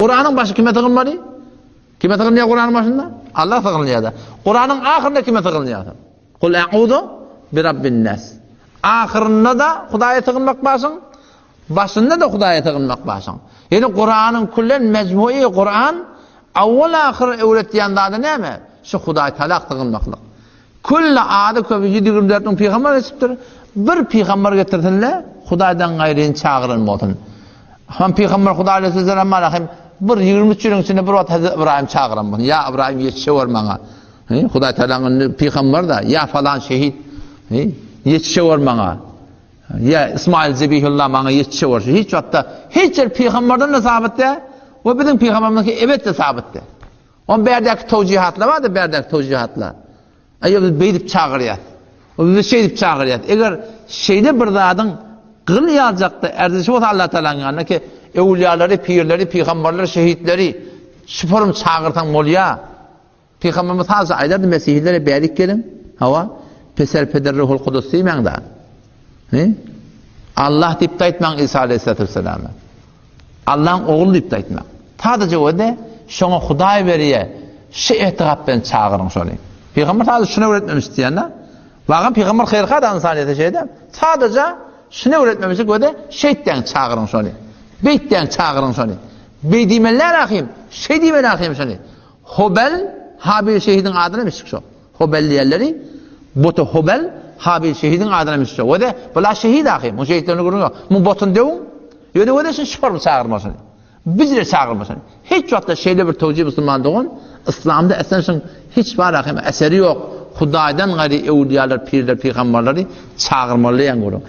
Kuranyň başy kime sygynmaly? Kime sygynýar Kuranyň başynda? Allah sygynýar-da. Kuranyň ahyrynda kime sygynýar? Kul a'uzu bi rabbin nas. Ahyrynda-da Hudaýa sygynmak başyň, başynda-da Hudaýa sygynmak başyň. Ýöne Kuranyň küllen mejmui Kuran awwal-ahyr öwretýän zady näme? Şu Hudaý Taala sygynmaklyk. Külli ady köpi 124 müň pygamber geçipdir. Bir pygamber getirsinle, Hudaýdan gaýryny çagyran bolsun. Hem pygamber Hudaý aleyhisselam bar hem bir 23 ýylyň içinde bir wagt Hazreti Ybraýym çagyran bolsun. Ýa Ybraýym ýetişewer maňa. Hudaý Tagalaň indi pygamber da, ýa falan şehit ýetişewer maňa. Ýa Ismail Zebihullah maňa ýetişewer. Hiç wagtda hiç bir pygamberden de sabyt däl we biziň pygamberimiz ebetde sabyt däl. On bärdäki towjihatlar bardy, bärdäki towjihatlar. Aý, biz beýdip çagyrýas. O bizi şeýdip çagyrýas. Eger şeýle bir zadyň gyl ýaljakda erzişi bolsa Allah Taalanyň ýanynda ki, öwülýalary, pirleri, pygamberleri, şehitleri şuparym çagyrsaň bolýar. Pygamberimiz sadece aýdardy mesihilere bärik geliň. Hawa, peser peder ruhul kudus diýmäň-de. He? Allah diýip aýtmaň Isa aleyhissalatu vesselama. Allaň ogly diýip-de aýtmaň. Sadaja özi şoňa Hudaý berýär, şu etigat bilen çagyryň şony. Pygamber sadaja şuny öwretmemiş diýende, Wagam pygamber haýyrha-da ynsanyýete şeýle, sadaja şuny öwretmemiş özi şeýtdäň çagyryň şony. Beýtdäň çagyryň şony. Beý diýmeliler ahym, şeý diýmeli ahym şony. Hobel, Habil şehidiň adyna mişik şo. Hobel diýenleri, buty Hobel, Habil şehidiň adyna mişik şo. Özi, bula şehit ahym, muň şehitlerini gürrüň ýok. Muň butuny döwüň, Ýöne weli şun şuparmy çagyrmasyny. Bizre çagyrmasyny. Hiç wagtda şeýle bir towjy musulman dogan yslamda esen şun hiç bar ahim eseri ýok. Hudaýdan gaýry öwlüýalar, pirler, pygamberleri çagyrmaly diýen gürrüň.